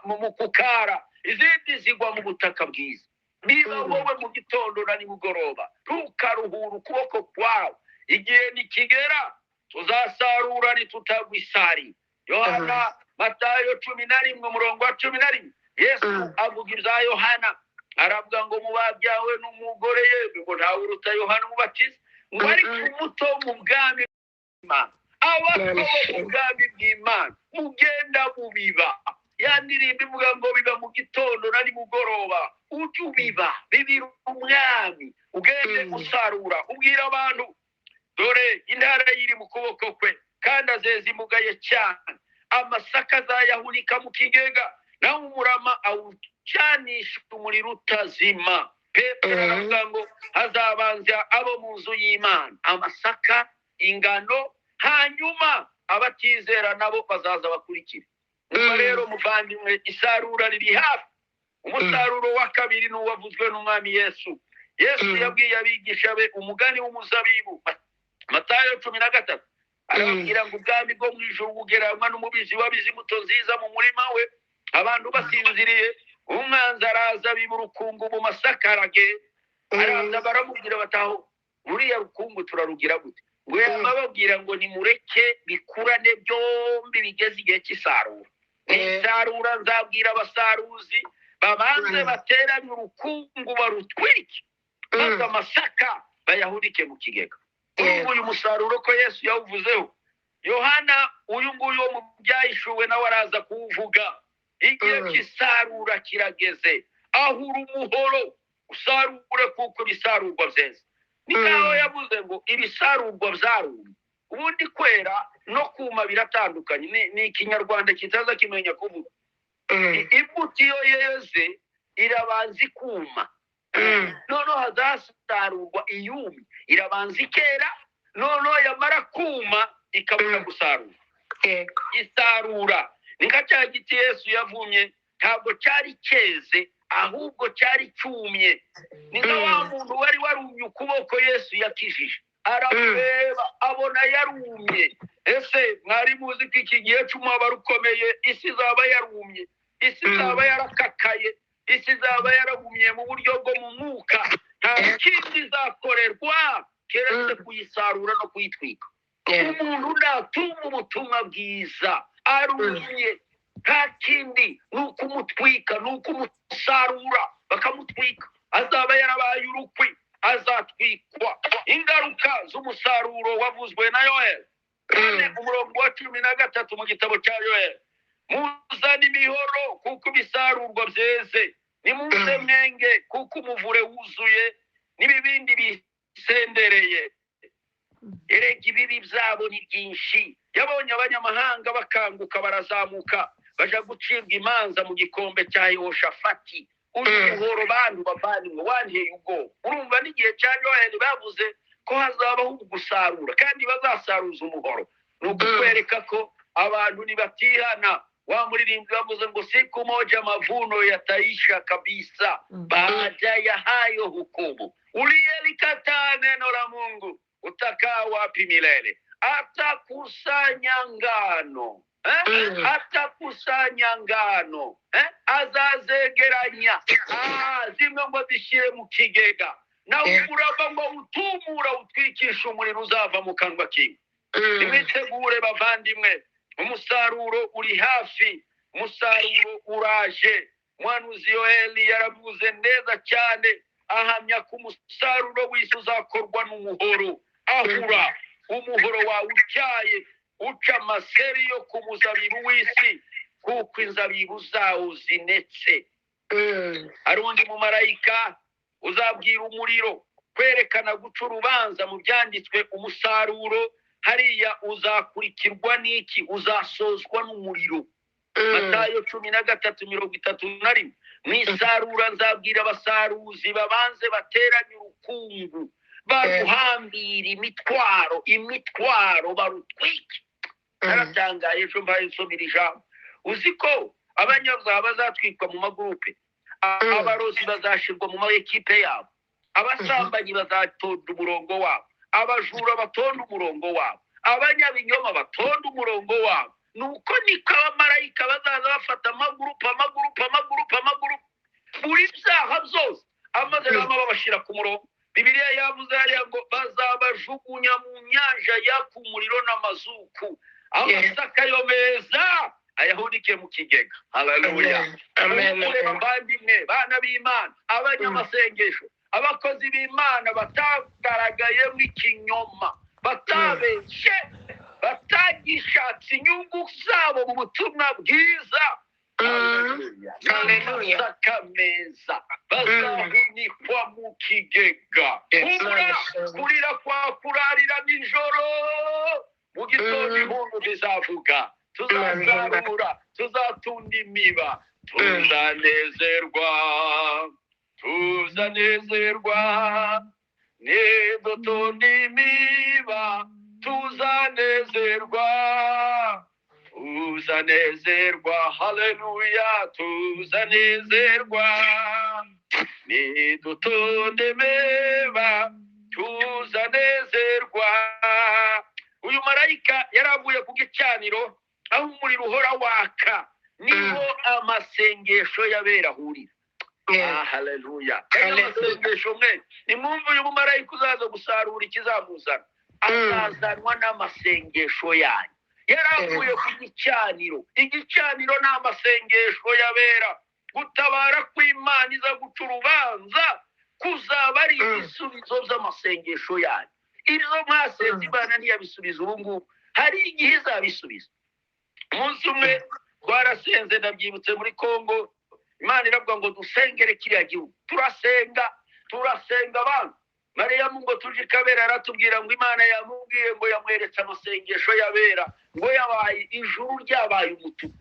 mu kukara, izindi zigwa mu butaka bwiza. Niba wowe mu gitondo na nimugoroba ntukaruhura ukuboko kwawe, igihe nikigera tuzasarura ntitutagwa isari. Yohana Matayo 11 umurongo wa 11, Yesu avuga ibya Yohana, aravuga ngo mu babyawe n'umugore ye ngo ntawe uruta Yohana umubatiza, Ngo ariko umuto mu bwami bw'Imana, abato bo mu bwami bw'Imana, mugenda mubiba. Ya ndirimbo ivuga ngo biba mu gitondo na nimugoroba, ujye ubiba, bibira umwami, ugende usarura, ubwira abantu, dore intara yiri mu kuboko kwe, kandi azeza imbuga ye cyane, amasaka azayahunika mu kigega, naho umurama awucanisha umuriro utazima. Petero aravuga ngo hazabanza abo mu nzu y'Imana, amasaka, ingano, hanyuma abatizera nabo bazaza bakurikire. Nyuma rero muvandimwe, isarura riri hafi. Umusaruro wa kabiri ni uwavuzwe n'umwami Yesu. Yesu yabwiye abigisha be umugani w'umuzabibu, Matayo 13, arababwira ngo ubwami bwo mu ijuru bugereranywa n'umubizi wabize imbuto nziza mu murima we. Abantu basinziriye, umwanzi araza biba urukungu mu masaka, aragenda. Araza baramubwira bataho, ruriya rukungu turarugira gute? Ngo yababwira ngo nimureke bikurane byombi bigeze igihe cy'isarura. Nisarura nzabwira abasaruzi babanze bateranye urukungu barutwike, maze amasaka bayahunike mu kigega. Urumva uyu musaruro ko Yesu yawuvuzeho. Yohana uyu nguyu wo mu byahishuwe nawe araza kuwuvuga. Igihe cy'isarura kirageze, ahura umuhoro usarure kuko ibisarurwa byeze. Ni nkaho yavuze ngo ibisarurwa byarumye. Ubundi kwera no kuma biratandukanye, ni ikinyarwanda kitaza kimenya kuvuga. Imbuto iyo yeze irabanza ikuma, noneho hazasarurwa iyumye. Irabanza ikera, noneho yamara kuma ikabona gusarura. Isarura ni nka cya giti Yesu yavumye, ntabwo cyari cyeze ahubwo cyari cyumye. Ni nka wa muntu wari warumye ukuboko Yesu yakijije, aramureba abona yarumye. Ese mwari muzi ko iki gihe cy'umubabaro ukomeye isi izaba yarumye, isi izaba yarakakaye, isi izaba yaragumye mu buryo bwo mu mwuka, nta kindi izakorerwa keretse kuyisarura no kuyitwika. Umuntu natumva ubutumwa bwiza arumye, nta kindi ni ukumutwika, ni ukumusarura bakamutwika. Azaba yarabaye urukwi, azatwikwa. Ingaruka z'umusaruro wavuzwe na Yoel 4 umurongo wa 13 mu gitabo cya Yoel: muzane imihoro kuko ibisarurwa byeze, nimuze mwenge kuko umuvure wuzuye n'ibibindi bisendereye. Erega ibibi byabo ni byinshi. Yabonye abanyamahanga bakanguka barazamuka baja gucibwa imanza mu gikombe cya Yehoshafati. Uyu muhoro bantu bavandimwe wanteye ubwoba. Urumva n'igihe cya Yoel bavuze ko hazabaho gusarura, kandi bazasaruza umuhoro. Ni ukukwereka ko abantu nibatihana. Wa muririmbyi bavuze ngo siku moja mavuno yataisha kabisa, baada ya hayo hukumu. Uliyelikataa neno la Mungu utakaa wapi milele? Atakusanya ngano, atakusanya ngano, azazegeranya zimwe ngo zishyire mu kigega, nawe urava ngo utumura utwikishe umuriro uzava mu kanwa kiwe. Nimwitegure bavandimwe, umusaruro uri hafi, umusaruro uraje. Muhanuzi Yoeli yaravuze neza cyane, ahamya ko umusaruro w'isi uzakorwa n'umuhoro. Ahura umuhoro wawe utyaye, uca amaseri yo ku muzabibu w'isi, kuko inzabibu zawo zinetse. Hari undi mumarayika uzabwira umuriro kwerekana guca urubanza mu byanditswe. Umusaruro hariya uzakurikirwa n'iki? Uzasozwa n'umuriro. Matayo 13:31, mwisarura nzabwira abasaruzi babanze bateranye urukungu, baruhambira imitwaro, imitwaro barutwike. Naratangaye ejo mbaye nsomera ijambo. Uzi ko abanyabyaha bazatwikwa mu magurupe, abarozi bazashirwa mu maekipe yabo, abasambanyi bazatonda umurongo wabo, abajura batonda umurongo wabo, abanyabinyoma batonda umurongo wabo. Nuko niko abamarayika bazaza bafata amagurupe, amagurupe, amagurupe, amagurupe, buri byaha byose amaze bama babashyira ku murongo. Bibiliya yavuze hariya ngo bazabajugunya mu nyanja yaka umuriro n'amazuku, amasaka yo meza ayahunike mu kigega. Haleluya. Bavandimwe, bana b'Imana, abanyamasengesho, Abakozi b'Imana batagaragayemo ikinyoma, batabeshye, batagishatse inyungu zabo mu butumwa bwiza, Haleluya. n'amasaka meza bazahunikwa mu kigega. Humura, kurira kwa kurarira nijoro, mu gitondo impundu zizavuga. Tuzasarura, tuzatunda imiba, tuzanezerwa, tuzanezerwa nidutunda imiba, tuzanezerwa, tuzanezerwa. Haleluya, tuzanezerwa nidutunda imiba, tuzanezerwa. Uyu marayika yaravuye ku gicaniro aho umuriro uhora waka, niho amasengesho y'abera ahurira. Ah, haleluya! Haleluya. Amasengesho mwe nimwumve, uyu mumarayika uzaza gusarura ikizamuzana azazanwa n'amasengesho yanyu. Yaravuye ku gicaniro. Igicaniro ni amasengesho y'abera. Gutabara kw'Imana iza guca urubanza kuzaba ari ibisubizo by'amasengesho yanyu. Ibyo mwasenze Imana ntiyabisubiza ubu ngubu, hari igihe izabisubiza. Umunsi umwe twarasenze, ndabyibutse, muri Kongo, Imana iravuga ngo dusengere kiriya gihugu. Turasenga, turasenga abantu. Mariya ngo tuje i Kabera, aratubwira ngo Imana yamubwiye ngo yamweretse amasengesho y'abera, ngo yabaye ijuru ryabaye umutuku,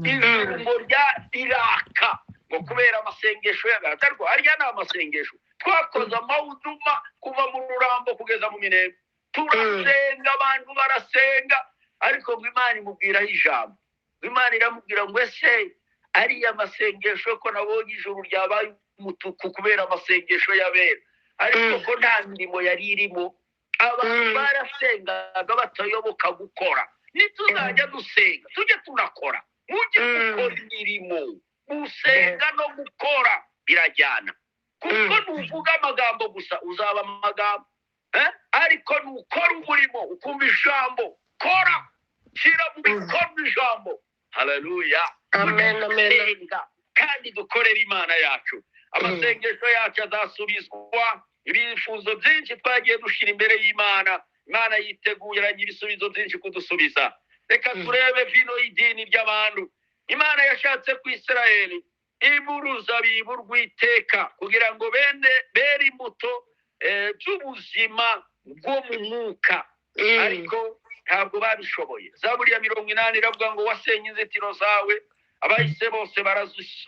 ijuru ngo rya riraka ngo kubera amasengesho y'abera. Ariko harya ni amasengesho twakoze amawuduma kuva mu Rurambo kugeza mu Minembwe, turasenga, abantu barasenga. Ariko ngo Imana imubwiraho ijambo, ngo Imana iramubwira ngo: "Ese ariya masengesho, ko nabonye ijuru ryabaye umutuku kubera amasengesho y'abera, ariko ko nta mirimo yari irimo?" Abantu barasengaga batayoboka gukora. Nituzajya dusenga tujye tunakora, mujye gukora imirimo. Gusenga no gukora birajyana, kuko nuvuga amagambo gusa uzaba amagambo, eh? Ariko nukora umurimo, ukumva ijambo, kora, shyira mu bikorwa ijambo. Haleluya! Amen, amen. Gusenga kandi dukorere Imana yacu. Amasengesho yacu azasubizwa. Ibifuzo byinshi twagiye dushyira imbere y'Imana, Imana yiteguranye ibisubizo byinshi kudusubiza. Reka turebe vino y'idini ry'abantu. Imana yashatse ku Isirayeli iburuzabibu rw'iteka kugira ngo bene bere imbuto z'ubuzima bwo mu mwuka, ariko ntabwo babishoboye. Zaburi ya 80 iravuga ngo: "Wasenye inzitiro zawe, abahise bose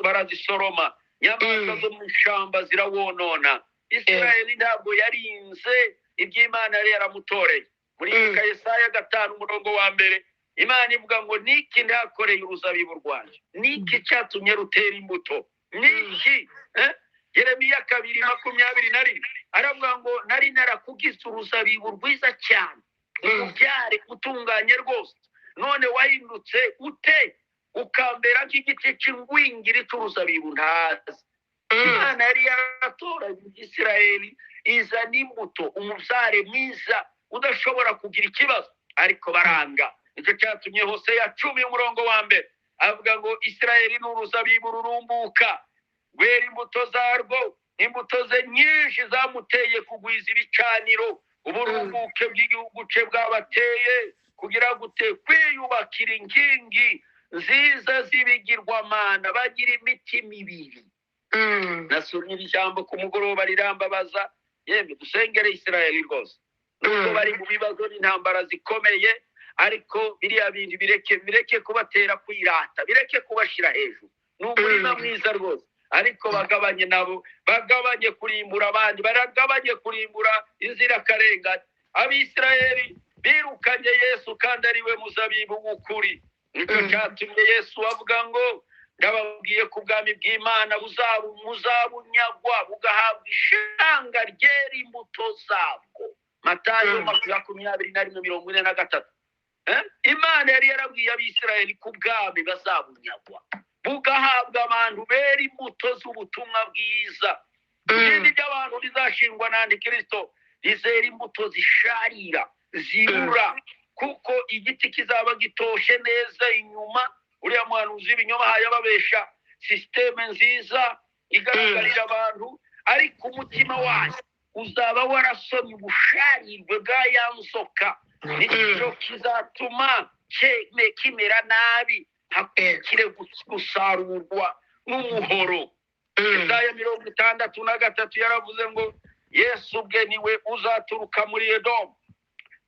barazisoroma, inyamaswa zo mu ishyamba zirawonona." Isirayeli ntabwo yarinze iby'Imana yari yaramutoreye. Muri Yesaya 5 umurongo wa 1, Imana ivuga ngo: "Niki ntakoreye uruzabibu rwanjye? Niki cyatumye rutera imbuto? Niki?" Eh? Yeremiya 2:21 aravuga ngo: "Nari narakugize uruzabibu rwiza cyane, umubyare utunganye rwose, none wahindutse ute ukambera nk'igiti cy'ingwingiri cy'uruzabibu ntazi?" Imana yari yaratoranyije Isirayeli, izana imbuto, umubyare mwiza udashobora kugira ikibazo, ariko baranga. Nicyo cyatumye Hoseya 10 umurongo wa 1 avuga ngo: "Isirayeli ni uruzabibu rurumbuka, rwera imbuto zarwo, imbuto ze nyinshi zamuteye kugwiza ibicaniro. Uburumbuke bw'igihugu cye bwabateye kugira gute? Kwiyubakira inkingi nziza z'ibigirwamana, bagira imitima ibiri." Nasomye iri jambo ku mugoroba rirambabaza. Yemwe, dusengere Isirayeli rwose, nubwo bari mu bibazo n'intambara zikomeye, ariko biriya bintu bireke, bireke kubatera kwirata, bireke kubashyira hejuru. Ni umurima mwiza rwose, ariko bagabanye nabo, bagabanye kurimbura abandi, baragabanye kurimbura inzirakarengane. Abisirayeli birukanye Yesu kandi ari we muzabibu w'ukuri. Nicyo cyatumye Yesu avuga ngo: "Ndababwiye ko ubwami bw'Imana muzabunyagwa bugahabwa ishanga ryera imbuto zabwo." Matayo 21:43. Eh? Imana yari yarabwiye Abisirayeli ko ubwami bazabunyagwa bugahabwa abantu bera imbuto z'ubutumwa bwiza. Idini ry'abantu rizashingwa na Antikristo rizera imbuto zisharira, zibura, kuko igiti kizaba gitoshe neza inyuma. Uriya muhanuzi w'ibinyoma yababesha sisiteme nziza igaragarira abantu. Ariko umutima wanyu uzaba warasomye ubusharirwe bwa ya nzoka, nicyo kizatuma kimera nabi, hakurikire gusarurwa n'umuhoro. Yesaya 63 yaravuze ngo Yesu ubwe niwe uzaturuka muri Edomu,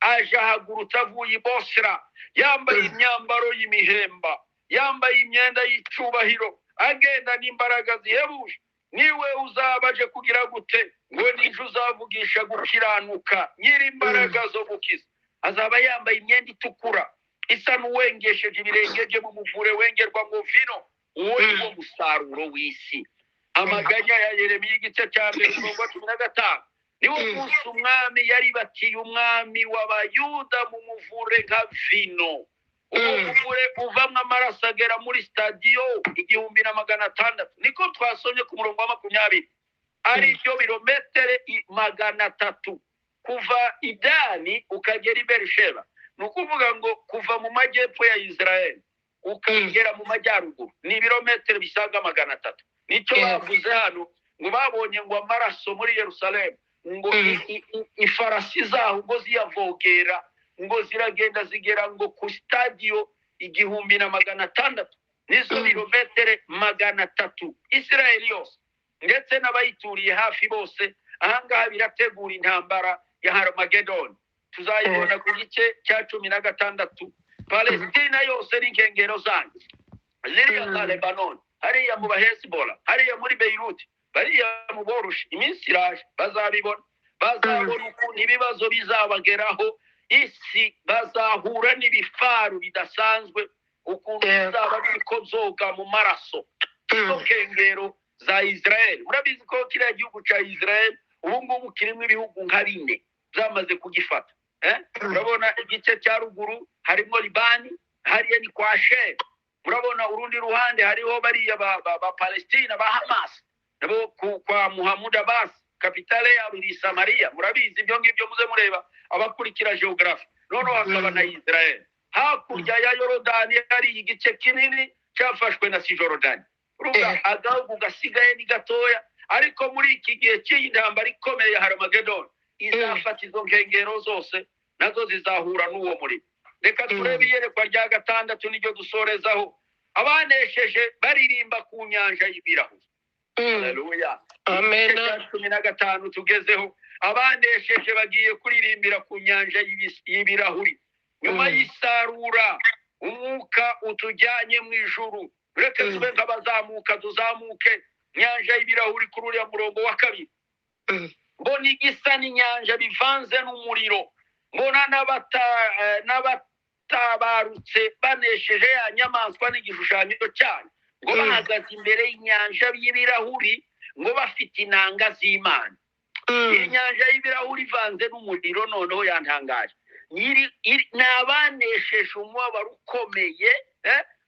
aje ahagurutse avuye i Bosra, yambaye imyambaro y'imihemba, yambaye imyenda y'icubahiro, agenda n'imbaraga zihebuje. Niwe uzaba aje kugira gute? Ngo nije uzavugisha gukiranuka, nyiri imbaraga zo gukiza. Azaba yambaye imyenda itukura isa n'uwengesheje ibirenge bye mu muvure wengerwa mu vino. Uwo ni wo musaruro w'isi. Amaganya ya Yeremiya igice cya 1 umurongo wa 15, niwo munsi umwami yaribatiye umwami w'Abayuda mu muvure nka vino. Uwo muvure uvamwo amaraso agera muri stadiyo 1600, niko twasomye ku murongo wa 20, ari byo birometere 300 kuva Idani ukagera i Berisheba. Ni ukuvuga ngo kuva mu majyepfo ya Israel ukagera mu majyaruguru ni ibirometero bisaga 300. Nicyo bavuze hano, ngo babonye ngo amaraso muri Yerusalemu, ngo ifarasi zaho ngo ziyavogera, ngo ziragenda zigera ngo ku stadiyo 1600, nizo birometere 300. Israel yose ndetse n'abayituriye hafi bose. Ahangaha birategura intambara ya Harmagedon, tuzayibona ku gice cya 16. Palestina yose n'inkengero zayo, ziriya za Lebanon, hariya mu Bahezbollah, hariya muri Beirut, bariya mu boroshe, iminsi iraje bazabibona, bazabona ukuntu ibibazo bizabageraho. Isi bazahura n'ibifaru bidasanzwe, ukuntu bizaba biriko byoga mu maraso. Izo nkengero za Israel, murabizi ko kiriya gihugu cya Israel ubu ngubu kirimo ibihugu nka bine byamaze kugifata. Urabona igice cya ruguru harimo Libani, hariya ni kwa Sheri. Murabona urundi ruhande hariho bariya ba Palestina ba Hamas, nabo kwa Muhammad Abbas, kapitale yabo iri Samaria. Murabizi ibyo ngibyo, muze mureba abakurikira geography. Noneho hakaba na Israel hakurya ya Yorodani, hari igice kinini cyafashwe na Cisjordani. Urumva agahugu gasigaye ni gatoya, ariko muri iki gihe cy'iyi ntambara ikomeye ya Harmagedon izafata izo nkengero zose, nazo zizahura n'uwo muriro. Reka turebe iyerekwa rya 6, niryo dusorezaho. Abanesheje baririmba ku nyanja y'ibirahuri. Haleluya. Amen. 15 tugezeho. Abanesheje bagiye kuririmbira ku nyanja y'ibirahuri. Nyuma y'isarura umwuka utujyanye mu ijuru, reka tube nk'abazamuka, tuzamuke nyanja y'ibirahuri kuri uriya murongo wa 2. Mbona igisa n'inyanja bivanze n'umuriro, mbona n'abatabarutse banesheje ya nyamaswa n'igishushanyo cyayo, ngo bahagaze imbere y'inyanja y'ibirahuri, ngo bafite inanga z'Imana. Iyi nyanja y'ibirahuri ivanze n'umuriro noneho yantangaje. Ni abanesheje umubabaro ukomeye,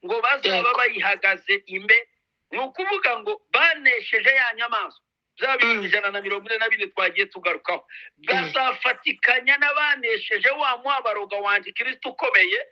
ngo bazaba bayihagaze imbere. Ni ukuvuga ngo banesheje ya nyamaswa, bya 144 twagiye tugarukaho, bazafatikanya n'abanesheje wa mubabaro wa Antikristo ukomeye,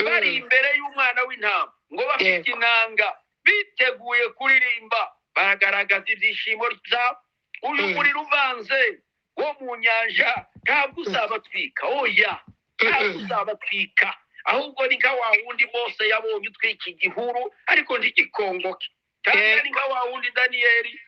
bari imbere y'umwana w'intama, ngo bafite inanga, biteguye kuririmba, bagaragaza ibyishimo byabo. Uyu muriro uvanze wo mu nyanja ntabwo uzabatwika, oya, ntabwo uzabatwika, ahubwo ni nka wa wundi Mose yabonye utwika igihuru ariko ntigikongoke, cyangwa ni nka wa wundi Daniyeli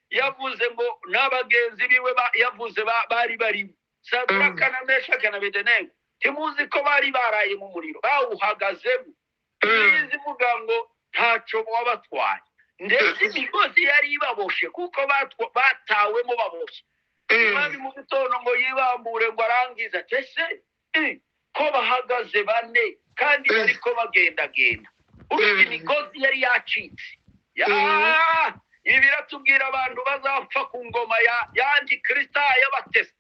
yavuze ngo n'abagenzi biwe yavuze bari barimo Sadraka na Meshaki na Abedenego, ntimuzi ko bari baraye mu muriro bawuhagazemo. Bibiliya ivuga ngo ntacyo wabatwaye, ndetse imigozi yari ibaboshe kuko batawemo baboshe. Umwami mu gitondo ngo yibambure ngo arangize ati ese ko bahagaze bane kandi bariko bagendagenda, urumva imigozi yari yacitse. Ibi biratubwira abantu bazapfa ku ngoma ya Antikristo y'abatesi.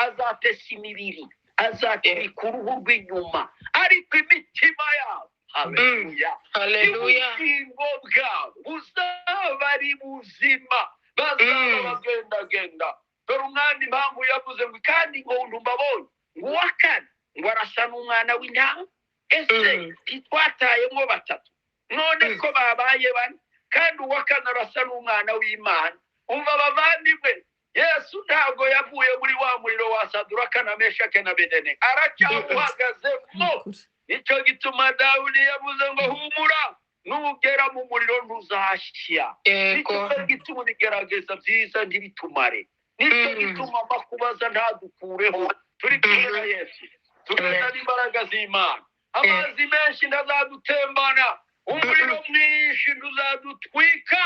Azatesa imibiri, azatwika uruhu rw'inyuma, ariko imitima yabo, haleluya, Haleluya, ubugingo bwabo buzaba ari buzima, bazaba bagendagenda. Dore umwami impamvu yavuze ngo kandi ngo mbabonye ngo uwa kane ngo arasa n'umwana w'intama. Ese ntitwatayemo batatu, none ko babaye bane, kandi uwa kane arasa n'umwana w'Imana. Umva abavandimwe, Yesu ntabwo yavuye muri wa muriro wa Saduraka na Meshake na Bedenego, aracyawuhagazemo. Nicyo gituma Dawudi yavuze ngo humura, nugera mu muriro ntuzashya. Nicyo gituma ibigerageza byiza ntibitumare, nicyo gituma amakubaza ntadukureho. Turi kumwe na Yesu, tugenda n'imbaraga z'Imana. Amazi menshi ntazadutembana, umuriro mwinshi ntuzadutwika.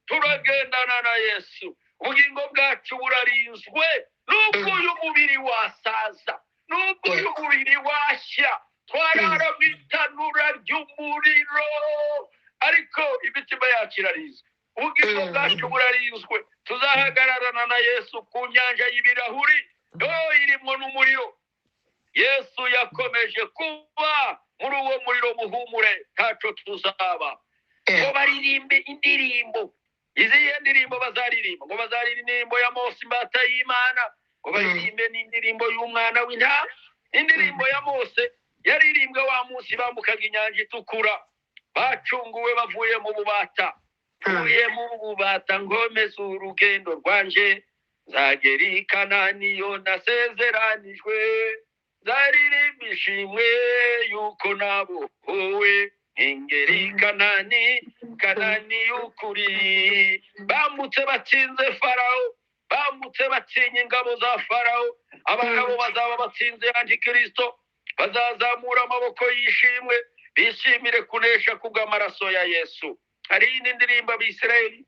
Turagendana na Yesu, ubugingo bwacu burarinzwe. Nubwo uyu mubiri wasaza, nubwo uyu mubiri washya, twarara mu itanura ry'umuriro, ariko imitima yacu irarinzwe, ubugingo bwacu burarinzwe. Tuzahagararana na Yesu ku nyanja y'ibirahuri yo irimo n'umuriro. Yesu yakomeje kuba muri uwo muriro. Muhumure, ntaco tuzaba. Ngo baririmbe indirimbo. Izihe ndirimbo bazaririmba? Ngo bazaririmba indirimbo ya Mose imbata y'Imana, ngo baririmbe n'indirimbo y'umwana w'intama. Indirimbo ya Mose yaririmbwe wa munsi bambukaga inyanja itukura, bacunguwe bavuye mu bubata. Mvuye mu bubata, nkomeza urugendo rwanje, nzagera i Kanani yo nasezeranijwe, nzaririmba ishimwe yuko nabohowe, ingeri i Kanani, Kanani y'ukuri. Bambutse batsinze Farawo, bambutse batsinye ingabo za Farawo. Abagabo bazaba batsinze antikristo, bazazamura amaboko y'ishimwe, bishimire kunesha kubw'amaraso ya Yesu. Hari iyindi ndirimbo Abisirayeli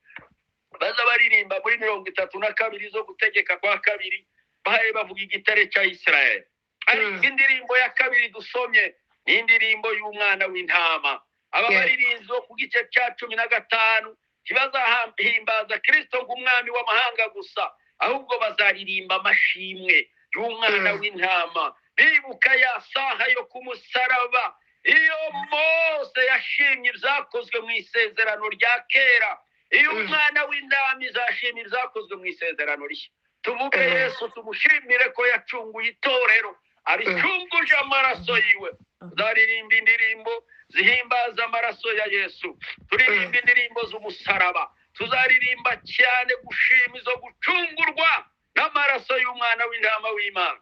baza baririmba muri 32 zo Gutegeka kwa Kabiri, bahaye bavuga igitare cya Isirayeli. Ariko indirimbo ya kabiri dusomye ni indirimbo y'umwana w'intama. Aba baririmbyi bo ku gice cya 15 ntibazahimbaza Kristo nk'umwami w'amahanga gusa, ahubwo bazaririmba amashimwe y'umwana w'intama, bibuka ya saha yo ku musaraba. Iyo Mose yashimye ibyakozwe mu isezerano rya kera, iyo umwana w'intama izashima ibyakozwe mu isezerano rishya. Tuvuge Yesu, tumushimire ko yacunguye itorero, aricunguje amaraso yiwe. Tuzaririmba indirimbo zihimbaza amaraso ya Yesu, turirimba indirimbo z'umusaraba. Tuzaririmba cyane gushima izo gucungurwa n'amaraso y'umwana w'intama w'Imana.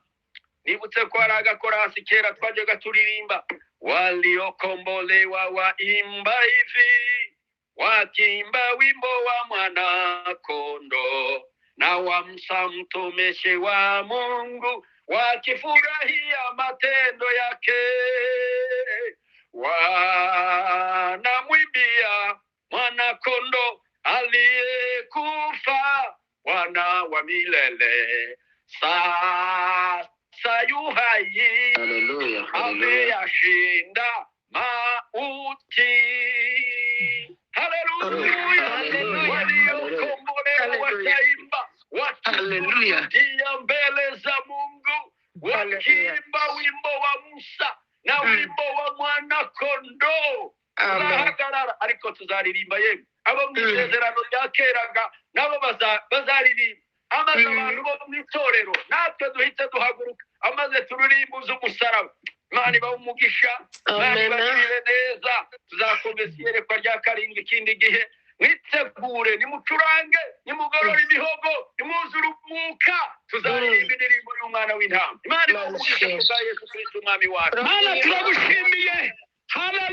Nibutse ko hari agakorasi kera twajyaga turirimba: waliokombolewa waimba hivi, wakiimba wimbo wa mwana kondo, na wamsa mtumishi wa Mungu, wakifurahia matendo yake, wanamwimbia mwana kondo aliyekufa, Bwana wa milele sasa yu hai. Haleluya, haleluya. Ameyashinda mauti. Haleluya! Haleluya. Waliokombolewa Haleluya. wataimba Haleluya. wakisujudia mbele za Mungu, Haleluya. wakiimba wimbo wa Musa na wimbo wa mwana kondoo. Amen. Tuzahagarara, ariko tuzaririmba yemwe abo mu isezerano rya keraga nabo bazaririmba, amaze abantu bo mu itorero natwe duhite duhaguruka, amaze turirimbuze umusaraba. Imana ibahe umugisha, Imana Amen. ibagirire neza. Tuzakomeza iyerekwa rya karindwi ikindi gihe. Mwitegure, nimucurange, nimugorore imihogo, nimwuzure umwuka, tuzaririmba indirimbo y'umwana w'intama. Imana ibahe Imana umugisha ishimwe. kubwa Yesu Kristo umwami wacu. Mana, turagushimiye. Haleluya.